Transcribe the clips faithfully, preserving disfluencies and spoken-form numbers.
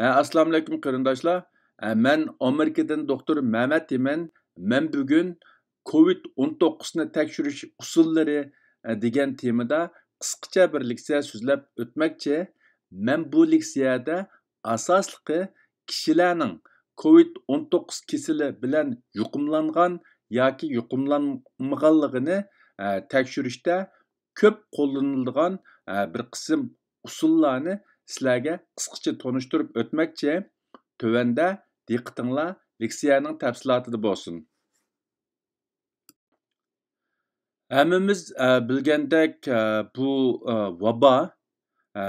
ھە، ئەسسالامۇئەلەيكۇم قېرىنداشلار. ھە، مەن ئامېرىكىدىن دوختۇر مەمەت تىمەن. مەن بۈگۈن كوۋىد ئون توققۇزنى تەكشۈرۈش ئۇسۇللىرى، ھە، دېگەن تېمىدا قىسقىچە بىر لېكسىيە سۆزلەپ ئۆتمەكچى. مەن بۇ لېكسىيەدە ئاساسلىقى كىشىلەرنىڭ كوۋىد ئون توققۇز كېسىلى بىلەن يۇقۇملانغان ياكى يۇقۇملانمىغانلىقىنى، ھە، تەكشۈرۈشتە كۆپ قوللىنىلىدىغان، ھە، بىر قىسىم ئۇسۇللارنى سىلەرگە قىسقىچە تونۇشتۇرۇپ ئۆتمەكچى. تۆۋەندە دىققىتىڭلار لېكسىيەنىڭ تەپسىلاتىدا بولسۇن. ھەممىمىز، ئە، بىلگەندەك، ئە، بۇ، ئە، ۋابا، ئە،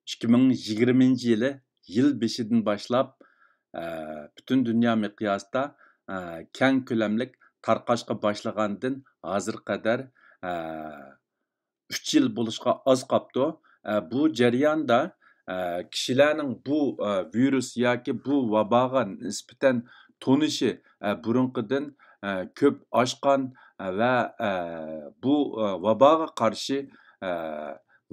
ئىككى مىڭ يىگىرمىنچى يىلى يىل بېشىدىن باشلاپ، ئە، پۈتۈن دۇنيا مىقياسىدا، ئە، كەڭ كۆلەملىك تارقاشقا باشلىغاندىن ھازىرغا قەدەر، ئە، ئۈچ يىل بولۇشقا ئاز قاپتۇ. ئە، بۇ جەرياندا، ئە، كىشىلەرنىڭ بۇ، ئە، ۋىرۇس ياكى بۇ ۋاباغا نىسبەتەن تونۇشى، ئە، بۇرۇنقىدىن، ئە، كۆپ ئاشقان، ئە، ۋە، ئە، بۇ، ئە، ۋاباغا قارشى، ئە،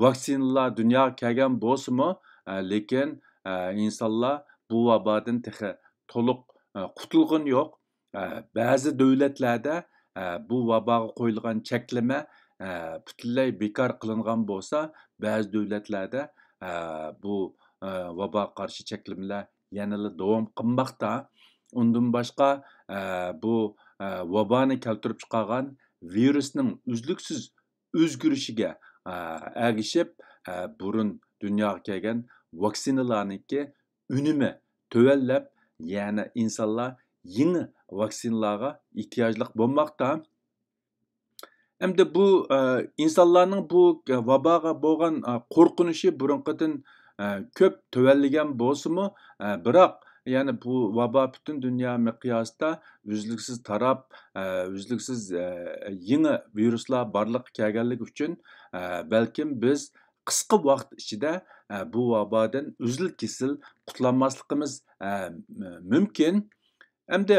ۋاكسىنىلار دۇنياغا كەلگەن بولسىمۇ، ئە، لېكىن، ئە، ئىنسانلار بۇ ۋابادىن تېخى تولۇق، ئە، قۇتۇلغىنى يوق. ئە، بەزى دۆلەتلەردە، ئە، بۇ ۋاباغا قويۇلغان چەكلىمە، ئە، پۈتۈنلەي بىكار قىلىنغان بولسا، بەزى دۆلەتلەردە، ئە، بۇ، ئە، ۋاباغا قارشى چەكلىمىلەر يەنىلا داۋام قىلماقتا. ئۇندىن باشقا، ئە، بۇ، ئە، ۋابانى كەلتۈرۈپ چىقارغان ۋىرۇسنىڭ ئۈزلۈكسىز ئۆزگىرىشىگە، ئە، ئەگىشىپ، ئە، بۇرۇن دۇنياغا كەلگەن ۋاكسىنىلارنىڭكى ئۈنۈمى تۆۋەنلەپ، يەنى ئىنسانلار يېڭى ۋاكسىنىلارغا ئېھتىياجلىق بولماقتا. ئەمدى بۇ، ئە، ئىنسانلارنىڭ بۇ ۋاباغا بولغان، ئە، قورقۇنۇشى بۇرۇنقىدىن، ئە، كۆپ تۆۋەنلىگەن بولسىمۇ، ئە، بىراق يەنى بۇ ۋابا پۈتۈن دۇنيا مىقياسىدا ئۈزلۈكسىز تاراپ، ئە، ئۈزلۈكسىز، ئە، يېڭى ۋىرۇسلار بارلىققا كەلگەنلىكى ئۈچۈن، ئە، بەلكىم بىز قىسقا ۋاقىت ئىچىدە، ئە، بۇ ۋابادىن ئۈزۈل-كېسىل قۇتۇلالماسلىقىمىز، ئە، مۇمكىن. ئەمدى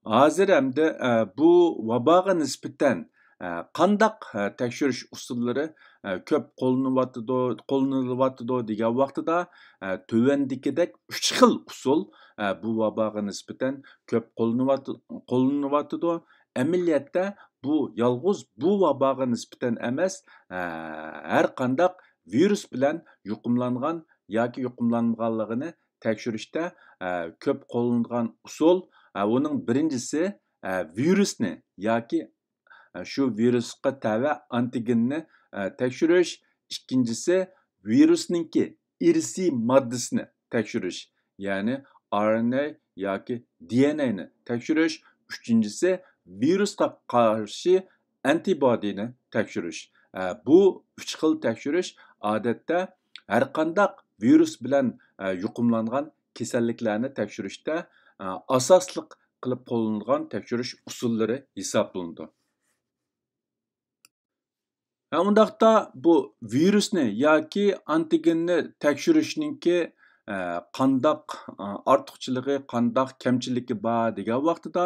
ھازىر ئەمدى، ئە، بۇ ۋاباغا نىسبەتەن، ئە، قانداق، ئە، تەكشۈرۈش ئۇسۇللىرى، ئە، كۆپ قوللىنىۋاتىدۇ، قوللىنىلىۋاتىدۇ دېگەن ۋاقتىدا، ئە، تۆۋەندىكىدەك ئۈچ خىل ئۇسۇل، ئە، بۇ ۋاباغا نىسبەتەن كۆپ قوللىنىۋاتى-، قوللىنىلىۋاتىدۇ. ئەمەلىيەتتە بۇ يالغۇز بۇ ۋاباغا نىسبەتەن ئەمەس، ئە، ھەر قانداق ۋىرۇس بىلەن يۇقۇملانغان ياكى يۇقۇملانمىغانلىقىنى تەكشۈرۈشتە، ئە، كۆپ قوللىنىدىغان ئۇسۇل، ئە، ئۇنىڭ بىرىنچىسى، ئە، ۋىرۇسنى ياكى، ئە، شۇ ۋىرۇسقا تەۋە ئانتىگېننى، ئە، تەكشۈرۈش، ئىككىنچىسى ۋىرۇسنىڭكى ئىرسىي ماددىسىنى تەكشۈرۈش، يەنى ئار ئېن ئەي ياكى دى ئېن ئەينى تەكشۈرۈش، ئۈچىنچىسى ۋىرۇسقا قارشى ئەنتىبودىنى تەكشۈرۈش. ئە، بۇ ئۈچ خىل تەكشۈرۈش ئادەتتە ھەرقانداق ۋىرۇس بىلەن، ئە، يۇقۇملانغان كېسەللىكلەرنى تەكشۈرۈشتە، ئە، ئاساسلىق قىلىپ قوللىنىلغان تەكشۈرۈش ئۇسۇللىرى ھېسابلىنىدۇ. ھە، ئۇنداقتا بۇ ۋىرۇسنى ياكى ئانتىگېننى تەكشۈرۈشنىڭكى، ئە، قانداق، ئە، ئارتۇقچىلىقى، قانداق كەمچىلىكى بار دېگەن ۋاقتىدا،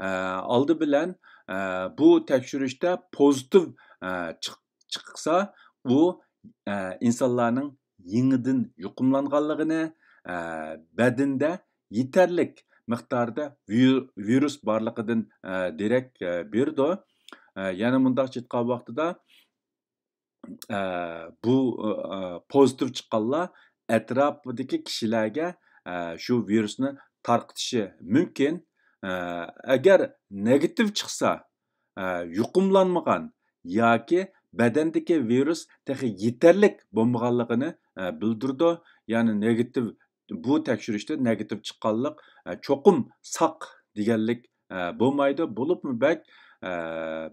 ئە، ئالدى بىلەن، ئە، بۇ تەكشۈرۈشتە پوزىتىۋ، ئە، چىق-، چىقسا، ئۇ، ئە، ئىنسانلارنىڭ يېڭىدىن يۇقۇملانغانلىقىنى، ئە، بەدىنىدە يېتەرلىك مىقداردا ۋىر-، ۋىرۇس بارلىقىدىن، ئە، دېرەك، ئە، بېرىدۇ. ئە، يەنە مۇنداقچە ئېيتقان ۋاقتىدا، ئە، بۇ، ئە، پوزىتىۋ چىققانلار ئەتراپىدىكى كىشىلەرگە، ئە، شۇ ۋىرۇسنى تارقىتىشى مۇمكىن. ئە، ئەگەر نېگاتىۋ چىقسا، ئە، يۇقۇملانمىغان ياكى بەدەندىكى ۋىرۇس تېخى يېتەرلىك بولمىغانلىقىنى، ئە، بىلدۈرىدۇ. يەنى نېگاتىۋ، بۇ تەكشۈرۈشتە نېگاتىۋ چىققانلىق، ئە، چوقۇم ساق دېگەنلىك، ئە، بولمايدۇ. بولۇپمۇ بەك، ئە،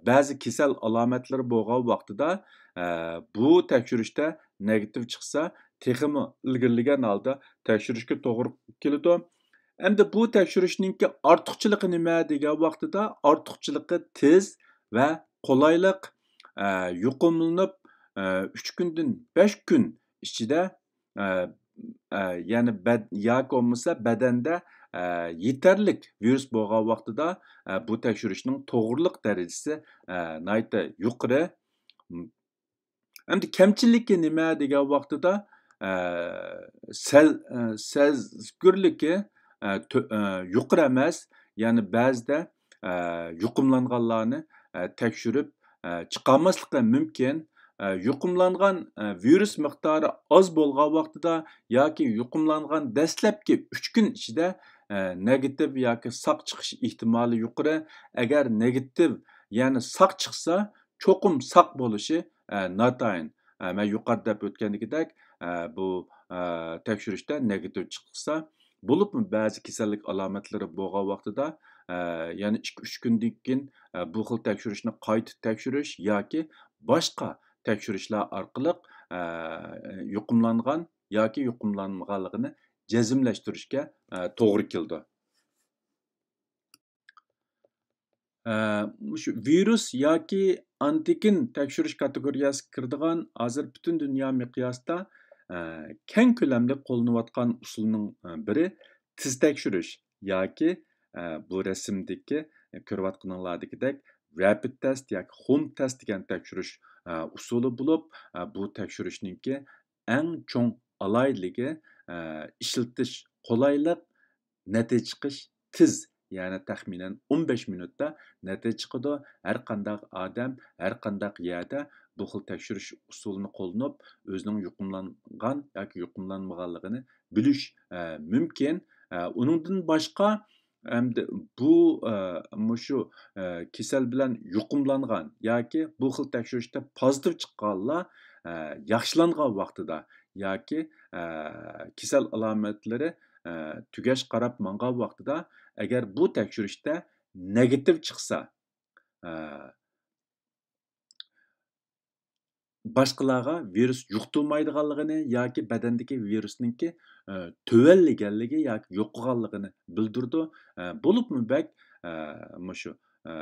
بەزى كېسەل ئالامەتلىرى بولغان ۋاقتىدا، ئە، بۇ تەكشۈرۈشتە نېگاتىۋ چىقسا، تېخىمۇ ئىلگىرىلىگەن ھالدا تەكشۈرۈشكە توغرا كېلىدۇ. ئەمدى بۇ تەكشۈرۈشنىڭكى ئارتۇقچىلىقى نېمە دېگەن ۋاقتىدا، ئارتۇقچىلىقى تېز ۋە قولايلىق، ئە، يۇقۇملىنىپ، ئە، ئۈچ كۈندىن بەش كۈن ئىچىدە، ئە، ئە، يەنى بەد-، ياكى بولمىسا بەدەندە، ئە، يېتەرلىك ۋىرۇس بولغان ۋاقتىدا، ئە، بۇ تەكشۈرۈشنىڭ توغرىلىق دەرىجىسى، ئە، ناھايىتى يۇقىرى. ئەمدى كەمچىلىكى نېمە دېگەن ۋاقتىدا، ئە، سەز-، ئە، سەزگۈرلۈكى، ئە، تۆ-، ئە، يۇقىرى ئەمەس، يەنى بەزىدە، ئە، يۇقۇملانغانلارنى، ئە، تەكشۈرۈپ، ئە، چىقارماسلىقى مۇمكىن. ئە، يۇقۇملانغان، ئە، ۋىرۇس مىقدارى ئاز بولغان ۋاقتىدا ياكى يۇقۇملانغان دەسلەپكى ئۈچ كۈن ئىچىدە، ئە، نېگاتىپ ياكى ساق چىقىش ئېھتىمالى يۇقىرى. ئەگەر نېگاتىپ، يەنى ساق چىقسا، چوقۇم ساق بولۇشى، ئە، ناتايىن. ئە، مەن يۇقىرىدا دەپ ئۆتكەندىكىدەك، ئە، بۇ، ئە، تەكشۈرۈشتە نېگاتىپ چىقسا، بولۇپمۇ بەزى كېسەللىك ئالامەتلىرى بولغان ۋاقتىدا، ئە، يەنە ئىككى، ئۈچ كۈندىن كېيىن، ئە، بۇ خىل تەكشۈرۈشنى قايتا تەكشۈرۈش ياكى باشقا تەكشۈرۈشلەر ئارقىلىق، ئە، يۇقۇملانغان ياكى يۇقۇملانمىغانلىقىنى جەزملەشتۈرۈشكە، ئە، توغرا كېلىدۇ. ئە، مۇشۇ ۋىرۇس ياكى ئانتىگېن تەكشۈرۈش كاتېگورىيەسىگە كىرىدىغان ھازىر پۈتۈن دۇنيا مىقياسىدا، ئە، كەڭ كۆلەملىك قوللىنىۋاتقان ئۇسۇلنىڭ، ئە، بىرى تېز تەكشۈرۈش ياكى، ئە، بۇ رەسىمدىكى، ئە، كۆرۈۋاتقىنىڭلاردىكىدەك رەپىد تېست ياكى خۇم تېست دېگەن تەكشۈرۈش، ئە، ئۇسۇلى بولۇپ، ئە، بۇ تەكشۈرۈشنىڭكى ئەڭ چوڭ ئالاھىدىلىكى، ئە، ئىشلىتىش قولايلىق، نەتىجە چىقىش تېز، يەنى تەخمىنەن ئون بەش مىنۇتتا نەتىجە چىقىدۇ. ھەر قانداق ئادەم، ھەر قانداق يەردە بۇ خىل تەكشۈرۈش ئۇسۇلىنى قوللىنىپ، ئۆزىنىڭ يۇقۇملانغان ياكى يۇقۇملانمىغانلىقىنى بىلىش، ئە، مۇمكىن. ئە، ئۇنىڭدىن باشقا، ئەمدى بۇ، ئە، مۇشۇ، ئە، كېسەل بىلەن يۇقۇملانغان ياكى بۇ خىل تەكشۈرۈشتە پازىتىپ چىققانلار، ئە، ياخشىلانغان ۋاقتىدا ياكى، ئە، كېسەل ئالامەتلىرى، ئە، تۈگەش قاراپ ماڭغان ۋاقتىدا، ئەگەر بۇ تەكشۈرۈشتە نېگاتىپ چىقسا، ئە، باشقىلارغا ۋىرۇس يۇقتۇرمايدىغانلىقىنى ياكى بەدەندىكى ۋىرۇسنىڭكى، ئە، تۆۋەنلىگەنلىكى ياكى يوقىغانلىقىنى بىلدۈرىدۇ. ئە، بولۇپمۇ بەك، ئە، مۇشۇ، ئە،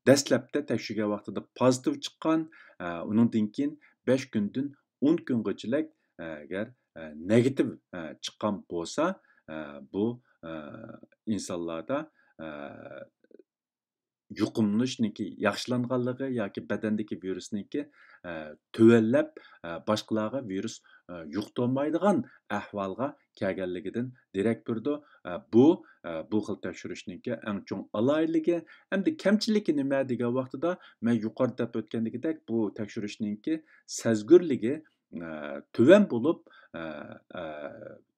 دەسلەپتە تەكشۈرگەن ۋاقتىدا پازىتىپ چىققان، ئە، ئۇنىڭدىن كېيىن بەش كۈندىن ئون كۈنگىچىلىك، ئە، ئەگەر، ئە، نېگاتىپ، ئە، چىققان بولسا، ئە، بۇ، ئە، ئىنسانلاردا، ئە، يۇقۇملىنىشنىڭكى ياخشىلانغانلىقى ياكى بەدەندىكى ۋىرۇسنىڭكى، ئە، تۆۋەنلەپ، ئە، باشقىلارغا ۋىرۇس، ئە، يۇقتۇرمايدىغان ئەھۋالغا كەلگەنلىكىدىن دېرەك بېرىدۇ. ئە، بۇ، ئە، بۇ خىل تەكشۈرۈشنىڭكى ئەڭ چوڭ ئالاھىدىلىكى. ئەمدى كەمچىلىكى نېمە دېگەن ۋاقتىدا، مەن يۇقىرىدا دەپ ئۆتكەندىكىدەك، بۇ تەكشۈرۈشنىڭكى سەزگۈرلۈكى، ئە، تۆۋەن بولۇپ، ئە، ئە،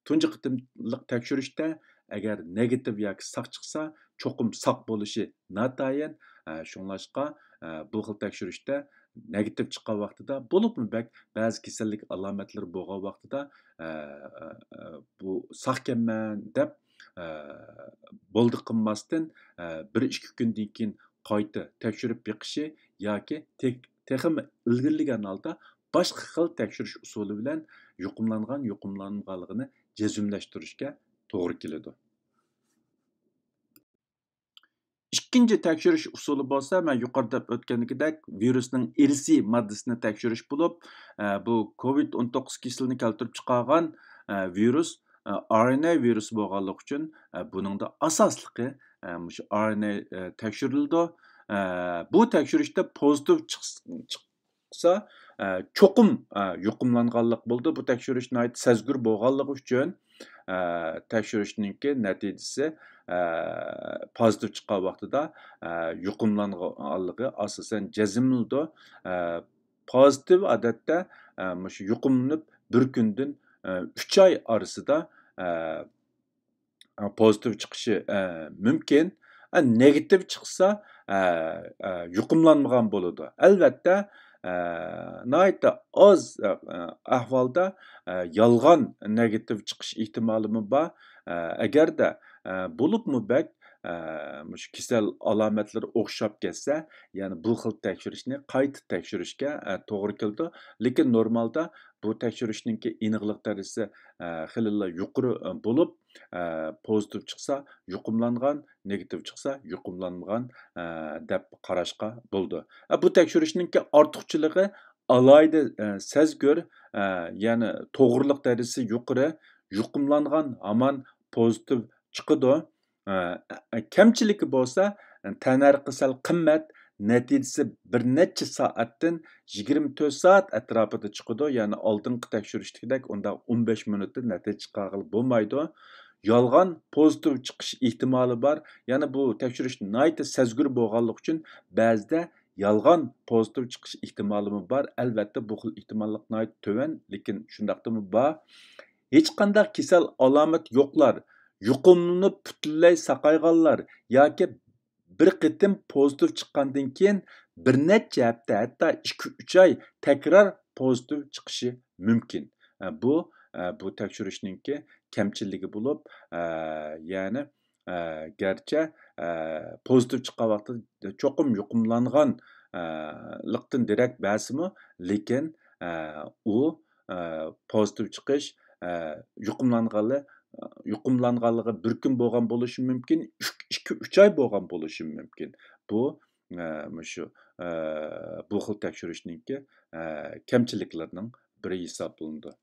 تۇنجى قېتىملىق تەكشۈرۈشتە ئەگەر نېگاتىپ ياكى ساق چىقسا، چوقۇم ساق بولۇشى ناتايىن. ئە، شۇڭلاشقا، ئە، بۇ خىل تەكشۈرۈشتە نېگاتىپ چىققان ۋاقتىدا، بولۇپمۇ بەك بەزى كېسەللىك ئالامەتلىرى بولغان ۋاقتىدا، ئە، ئە، ئە، بۇ ساقكەنمەن دەپ، ئە، بولدى قىلماستىن، ئە، بىر ئىككى كۈندىن كېيىن قايتا تەكشۈرۈپ بېقىشى ياكى تېخ-، تېخىمۇ ئىلگىرىلىگەن ھالدا باشقا خىل تەكشۈرۈش ئۇسۇلى بىلەن يۇقۇملانغان، يۇقۇملانمىغانلىقىنى جەزملەشتۈرۈشكە توغرا كېلىدۇ. ئىككىنچى تەكشۈرۈش ئۇسۇلى بولسا، مەن يۇقىرىدا دەپ ئۆتكەندىكىدەك، ۋىرۇسنىڭ ئىرسىي ماددىسىنى تەكشۈرۈش بولۇپ، ئە، بۇ كوۋىد ئون توققۇز كېسىلىنى كەلتۈرۈپ چىقارغان، ئە، ۋىرۇس، ئە، ئار ئېن ئەي ۋىرۇسى بولغانلىقى ئۈچۈن، ئە، بۇنىڭدا ئاساسلىقى، ئە، مۇشۇ ئار ئېن ئەي، ئە، تەكشۈرۈلىدۇ. ئە، بۇ تەكشۈرۈشتە پوزىتىپ چىقس-، چىقسا، ئە، چوقۇم، ئە، يۇقۇملانغانلىق بولىدۇ. بۇ تەكشۈرۈش ناھايىتى سەزگۈر بولغانلىقى ئۈچۈن، ئە، تەكشۈرۈشنىڭكى نەتىجىسى، ئە، پوزىتىپ چىققان ۋاقتىدا، ئە، يۇقۇملانغانلىقى ئاساسەن جەزملىنىدۇ. ئە، پوزىتىپ ئادەتتە، ئە، مۇشۇ يۇقۇملىنىپ بىر كۈندىن، ئە، ئۈچ ئاي ئارىسىدا، ئە، پوزىتىپ چىقىشى، ئە، مۇمكىن. ئە، نېگاتىپ چىقسا، ئە، ئە، يۇقۇملانمىغان بولىدۇ. ئەلۋەتتە، ئە، ناھايىتى ئاز، ئە، ئە، ئەھۋالدا، ئە، يالغان نېگاتىپ چىقىش ئېھتىمالىمۇ بار. ئە، ئەگەردە، ئە، بولۇپمۇ بەك، ئە، مۇشۇ كېسەل ئالامەتلىرى ئوخشاپ كەتسە، يەنى بۇ خىل تەكشۈرۈشنى قايتا تەكشۈرۈشكە، ئە، توغرا كېلىدۇ. لېكىن نورمالدا بۇ تەكشۈرۈشنىڭكى ئېنىقلىق دەرىجىسى، ئە، خېلىلا يۇقىرى، ئە، بولۇپ، ئە، پوزىتىپ چىقسا يۇقۇملانغان، نېگاتىپ چىقسا يۇقۇملانمىغان، ئە، دەپ قاراشقا بولىدۇ. ئە، بۇ تەكشۈرۈشنىڭكى ئارتۇقچىلىقى ئالاھىدە، ئە، سەزگۈر، ئە، يەنى توغرىلىق دەرىجىسى يۇقىرى، يۇقۇملانغان ھامان پوزىتىپ چىقىدۇ. ئە، كەمچىلىكى بولسا، تەننەرخى سەل قىممەت، نەتىجىسى بىر نەچچە سائەتتىن يىگىرمە تۆت سائەت ئەتراپىدا چىقىدۇ. يەنى ئالدىنقى تەكشۈرۈشتىكىدەك ئۇنداق ئون بەش مىنۇتتا نەتىجە چىقارغىلى بولمايدۇ. يالغان پوزىتىپ چىقىش ئېھتىمالى بار. يەنى بۇ تەكشۈرۈش ناھايىتى سەزگۈر بولغانلىقى ئۈچۈن بەزىدە يالغان پوزىتىپ چىقىش ئېھتىمالىمۇ بار. ئەلۋەتتە، بۇ خىل ئېھتىماللىق ناھايىتى تۆۋەن، لېكىن شۇنداقتىمۇ بار. ھېچقانداق كېسەل ئالامەت يوقلار، يۇقۇملىنىپ پۈتۈنلەي ساقايغانلار ياكى بىر قېتىم پوزىتىپ چىققاندىن كېيىن بىر نەچچە ھەپتە، ھەتتا ئىككى، ئۈچ ئاي تەكرار پوزىتىپ چىقىشى مۇمكىن. ئە، بۇ، ئە، بۇ تەكشۈرۈشنىڭكى كەمچىلىكى بولۇپ، ئە، يەنى، ئە، گەرچە، ئە، پوزىتىپ چىققان ۋاقتىدا چوقۇم يۇقۇملانغان، ئە، لىقتىن دېرەك بەرسىمۇ، لېكىن، ئە، ئۇ، ئە، پوزىتىپ چىقىش، ئە، يۇقۇملانغانلى-، يۇقۇملانغانلىقى بىر كۈن بولغان بولۇشى مۇمكىن، ئۈچ، ئىككى، ئۈچ ئاي بولغان بولۇشى مۇمكىن. بۇ، ئە، مۇشۇ، ئە، بۇ خىل تەكشۈرۈشنىڭكى، ئە، كەمچىلىكلىرىنىڭ بىرى ھېسابلىنىدۇ.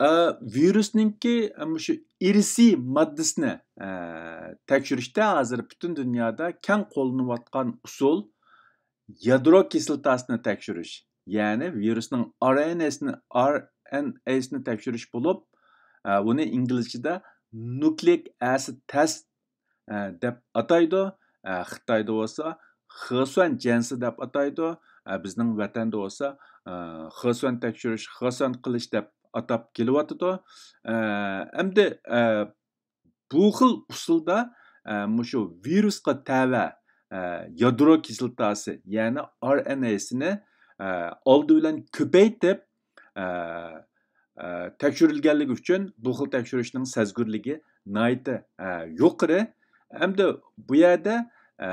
ئە، ۋىرۇسنىڭكى، ئە، مۇشۇ ئىرسىي ماددىسىنى، ئە، تەكشۈرۈشتە ھازىر پۈتۈن دۇنيادا كەڭ قوللىنىۋاتقان ئۇسۇل يادرو كىسلاتاسىنى تەكشۈرۈش، يەنى ۋىرۇسنىڭ ئار ئېن ئېسىنى، ئار ئېن ئېسىنى تەكشۈرۈش بولۇپ، ئە، ئۇنى ئىنگلىزچىدا نۇكلېئىك ئەسىد تېست، ئە، دەپ ئاتايدۇ. ئە، خىتايدا بولسا خېسۈەن جيەنسى دەپ ئاتايدۇ. ئە، بىزنىڭ ۋەتەندە بولسا، ئە، خېسۈەن تەكشۈرۈش، خېسۈەن قىلىش دەپ ئاتاپ كېلىۋاتىدۇ. ئە، ئەمدى، ئە، بۇ خىل ئۇسۇلدا، ئە، مۇشۇ ۋىرۇسقا تەۋە، ئە، يادرو كىسلاتاسى، يەنى ئار ئېن ئېسىنى، ئە، ئالدى بىلەن كۆپەيتىپ، ئە، ئە، تەكشۈرۈلگەنلىكى ئۈچۈن بۇ خىل تەكشۈرۈشنىڭ سەزگۈرلۈكى ناھايىتى، ئە، يۇقىرى. ئەمدى بۇ يەردە، ئە،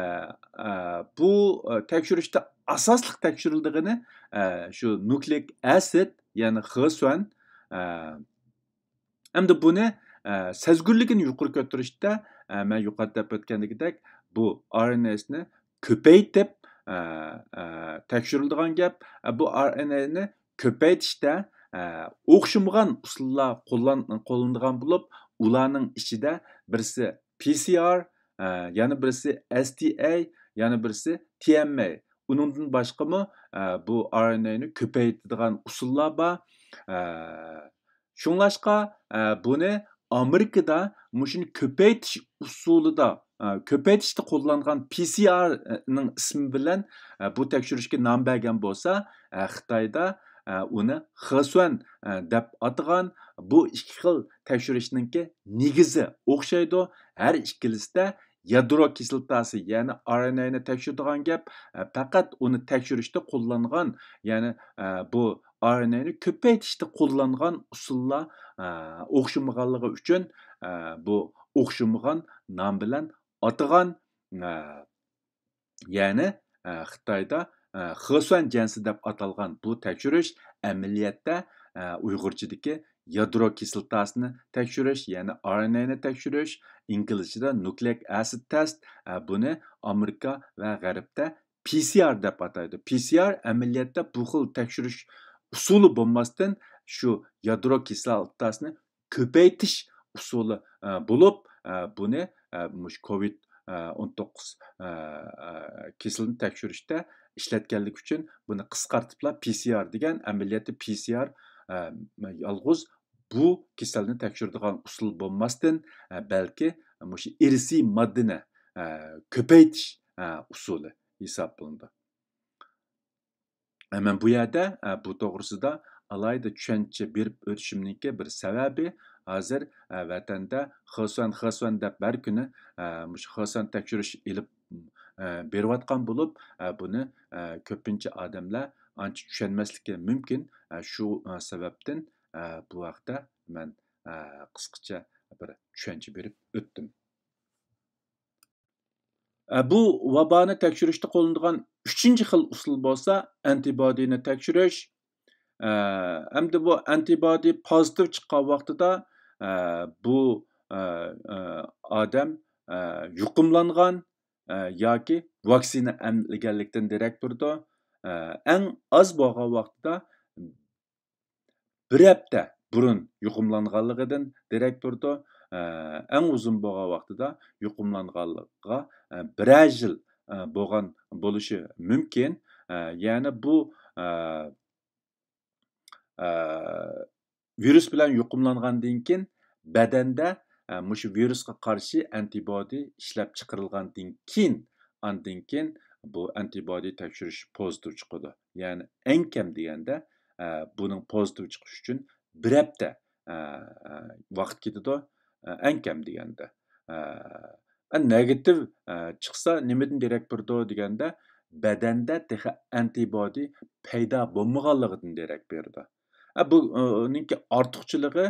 ئە، بۇ، ئە، تەكشۈرۈشتە ئاساسلىق تەكشۈرۈلىدىغىنى، ئە، شۇ نۇكلېئىك ئەسىد، يەنى خېسۈەن، ئە، ئەمدى بۇنى، ئە، سەزگۈرلۈكىنى يۇقىرى كۆتۈرۈشتە، ئە، مەن يۇقىرىدا دەپ ئۆتكەندىكىدەك، بۇ ئار ئېن ئېسنى كۆپەيتىپ، ئە، ئە، تەكشۈرۈلىدىغان گەپ. ئە، بۇ ئار ئېن ئېنى كۆپەيتىشتە، ئە، ئوخشىمىغان ئۇسۇللار قوللان-، قوللىنىدىغان بولۇپ، ئۇلارنىڭ ئىچىدە بىرسى پى سى ئار، ئە، يەنە بىرسى ئەس تى ئەي، يەنە بىرسى تى ئېم ئەي. ئۇنىڭدىن باشقىمۇ، ئە، بۇ ئار ئېن ئېنى كۆپەيتىدىغان ئۇسۇللار بار. ئە، شۇڭلاشقا، ئە، بۇنى ئامېرىكىدا مۇشۇنى كۆپەيتىش ئۇسۇلىدا، ئە، كۆپەيتىشتە قوللانغان پى سى ئار نىڭ ئىسمى بىلەن، ئە، بۇ تەكشۈرۈشكە نام بەرگەن بولسا، ئە، خىتايدا، ئە، ئۇنى خېسۈەن، ئە، دەپ ئاتىغان. بۇ ئىككى خىل تەكشۈرۈشنىڭكى نېگىزى ئوخشايدۇ. ھەر ئىككىلىسىدە يادرو كىسلاتاسى، يەنى ئار ئېن ئېنى تەكشۈرىدىغان گەپ، ئە، پەقەت ئۇنى تەكشۈرۈشتە قوللانغان، يەنى، ئە، بۇ ئار ئېن ئېنى كۆپەيتىشتە قوللانغان ئۇسۇللار، ئە، ئوخشىمىغانلىقى ئۈچۈن، ئە، بۇ ئوخشىمىغان نام بىلەن ئاتىغان، ئە، يەنى، ئە، خىتايدا، ئە، خېسۈەن جيەنسى دەپ ئاتالغان بۇ تەكشۈرۈش ئەمەلىيەتتە، ئە، ئۇيغۇرچىدىكى يادرو كىسلاتاسىنى تەكشۈرۈش، يەنى ئار ئېن ئېنى تەكشۈرۈش، ئىنگلىزچىدە نۇكلېئىك ئەسىد تېست، ئە، بۇنى ئامېرىكا ۋە غەربتە پى سى ئار دەپ ئاتايدۇ. پى سى ئار ئەمەلىيەتتە بۇ خىل تەكشۈرۈش ئۇسۇلى بولماستىن، شۇ يادرو كىسلاتاسىنى كۆپەيتىش ئۇسۇلى، ئە، بولۇپ، ئە، بۇنى، ئە، مۇشۇ كوۋىد، ئە، ئون توققۇز، ئە، ئە، كېسىلىنى تەكشۈرۈشتە ئىشلەتكەنلىكى ئۈچۈن بۇنى قىسقارتىپلا پى سى ئار دېگەن. ئەمەلىيەتتە پى سى ئار، ئە، يالغۇز بۇ كېسەلنى تەكشۈرىدىغان ئۇسۇل بولماستىن، ئە، بەلكى مۇشۇ ئىرسىي ماددىنى، ئە، كۆپەيتىش، ئە، ئۇسۇلى ھېسابلىنىدۇ. ئە، مەن بۇ يەردە، ئە، بۇ توغرىسىدا ئالاھىدە چۈشەنچە بېرىپ ئۆتۈشۈمنىڭكى بىر سەۋەبى، ھازىر، ئە، ۋەتەندە خېسۈەن، خېسۈەن دەپ ھەر كۈنى، ئە، مۇشۇ خېسۈەن تەكشۈرۈش ئېلىپ، ئە، بېرىۋاتقان بولۇپ، ئە، بۇنى، ئە، كۆپىنچە ئادەملەر ئانچە چۈشەنمەسلىكى مۇمكىن. ئە، شۇ، ئە، سەۋەبتىن، ئە، بۇ ھەقتە مەن، ئە، قىسقىچە بىر چۈشەنچە بېرىپ ئۆتتۈم. ئە، بۇ ۋابانى تەكشۈرۈشتە قوللىنىدىغان ئۈچىنچى خىل ئۇسۇل بولسا ئەنتىبودىنى تەكشۈرۈش. ئە، ئەمدى بۇ ئەنتىبودى پوزىتىپ چىققان ۋاقتىدا، ئە، بۇ، ئە، ئە، ئادەم، ئە، يۇقۇملانغان، ئە، ياكى ۋاكسىنا ئەملىگەنلىكتىن دېرەك بېرىدۇ. ئە، ئەڭ ئاز بولغان ۋاقتىدا بىر ھەپتە بۇرۇن يۇقۇملانغانلىقىدىن دېرەك بېرىدۇ. ئە، ئەڭ ئۇزۇن بولغان ۋاقتىدا يۇقۇملانغانلىقىغا، ئە، بىرەر يىل، ئە، بولغان بولۇشى مۇمكىن. ئە، يەنى بۇ، ئە، ئە، ۋىرۇس بىلەن يۇقۇملانغاندىن كېيىن بەدەندە، ئە، مۇشۇ ۋىرۇسقا قارشى ئەنتىبودى ئىشلەپ چىقىرىلغاندىن كېيىن، ئاندىن كېيىن بۇ ئەنتىبودى تەكشۈرۈش پوزىتىپ چىقىدۇ. يەنى ئەڭ كەم دېگەندە، ئە، بۇنىڭ پوزىتىپ چىقىشى ئۈچۈن بىر ھەپتە، ئە، ئە، ۋاقىت كېتىدۇ. ئە، ئەڭ كەم دېگەندە. ئە، ئە، نېگاتىپ، ئە، چىقسا نېمىدىن دېرەك بېرىدۇ دېگەندە، بەدەندە تېخى ئەنتىبودى پەيدا بولمىغانلىقىدىن دېرەك بېرىدۇ. ئە، بۇ، ئۇنىڭكى ئارتۇقچىلىقى،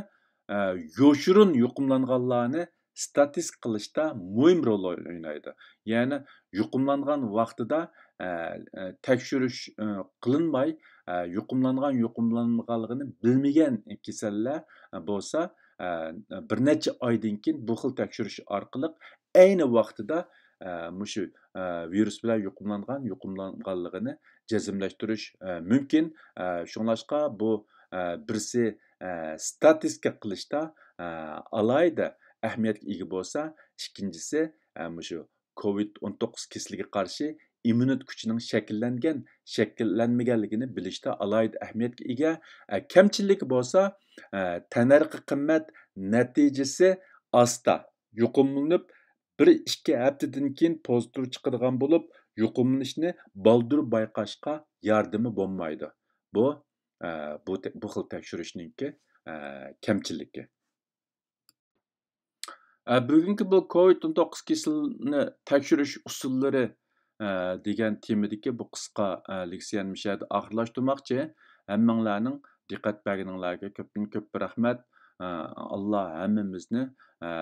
ئە، يوشۇرۇن يۇقۇملانغانلارنى ستاتىستىكا قىلىشتا مۇھىم رول ئوينايدۇ. يەنى يۇقۇملانغان ۋاقتىدا، ئە، ئە، تەكشۈرۈش، ئە، قىلىنماي، ئە، يۇقۇملانغان، يۇقۇملانمىغانلىقىنى بىلمىگەن كېسەللەر، ئە، بولسا، ئە، بىر نەچچە ئايدىن كېيىن بۇ خىل تەكشۈرۈش ئارقىلىق ئەينى ۋاقتىدا، ئە، مۇشۇ، ئە، ۋىرۇس بىلەن يۇقۇملانغان، يۇقۇملانغانلىقىنى جەزملەشتۈرۈش، ئە، مۇمكىن. ئە، شۇڭلاشقا بۇ، ئە، بىرسى، ئە، ستاتىستىكا قىلىشتا، ئە، ئالاھىدە ئەھمىيەتكە ئىگە بولسا، ئىككىنچىسى، ئە، مۇشۇ كوۋىد ئون توققۇز كېسىلىگە قارشى ئىممۇنىتېت كۈچىنىڭ شەكىللەنگەن، شەكىللەنمىگەنلىكىنى بىلىشتە ئالاھىدە ئەھمىيەتكە ئىگە. ئە، كەمچىلىكى بولسا، ئە، تەننەرخى قىممەت، نەتىجىسى ئاستا، يۇقۇملىنىپ، بىر ئىككى ھەپتىدىن كېيىن پوزىتىپ چىقىدىغان بولۇپ، يۇقۇملىنىشنى بالدۇر بايقاشقا ياردىمى بولمايدۇ. بۇ، ئە، بۇ تە-، بۇ خىل تەكشۈرۈشنىڭكى، ئە، كەمچىلىكى. ئە، بۈگۈنكى بۇ كوۋىد ئون توققۇز كېسىلىنى تەكشۈرۈش ئۇسۇللىرى، ئە، دېگەن تېمىدىكى بۇ قىسقا، ئە، لېكسىيەنى مۇشۇ يەردە ئاخىرلاشتۇرماقچى. ھەممىڭلارنىڭ دىققەت بەرگىنىڭلارغا كۆپتىن كۆپ رەھمەت. ئە، ئاللا ھەممىمىزنى، ئە،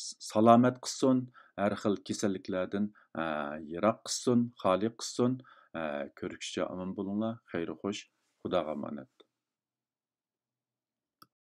س-، سالامەت قىلسۇن، ھەر خىل كېسەللىكلەردىن، ئە، يىراق قىلسۇن، خالىي قىلسۇن. ئە، كۆرۈشكىچە ئامان بولۇڭلار. خەير خوش. خۇداغا ئامانەت.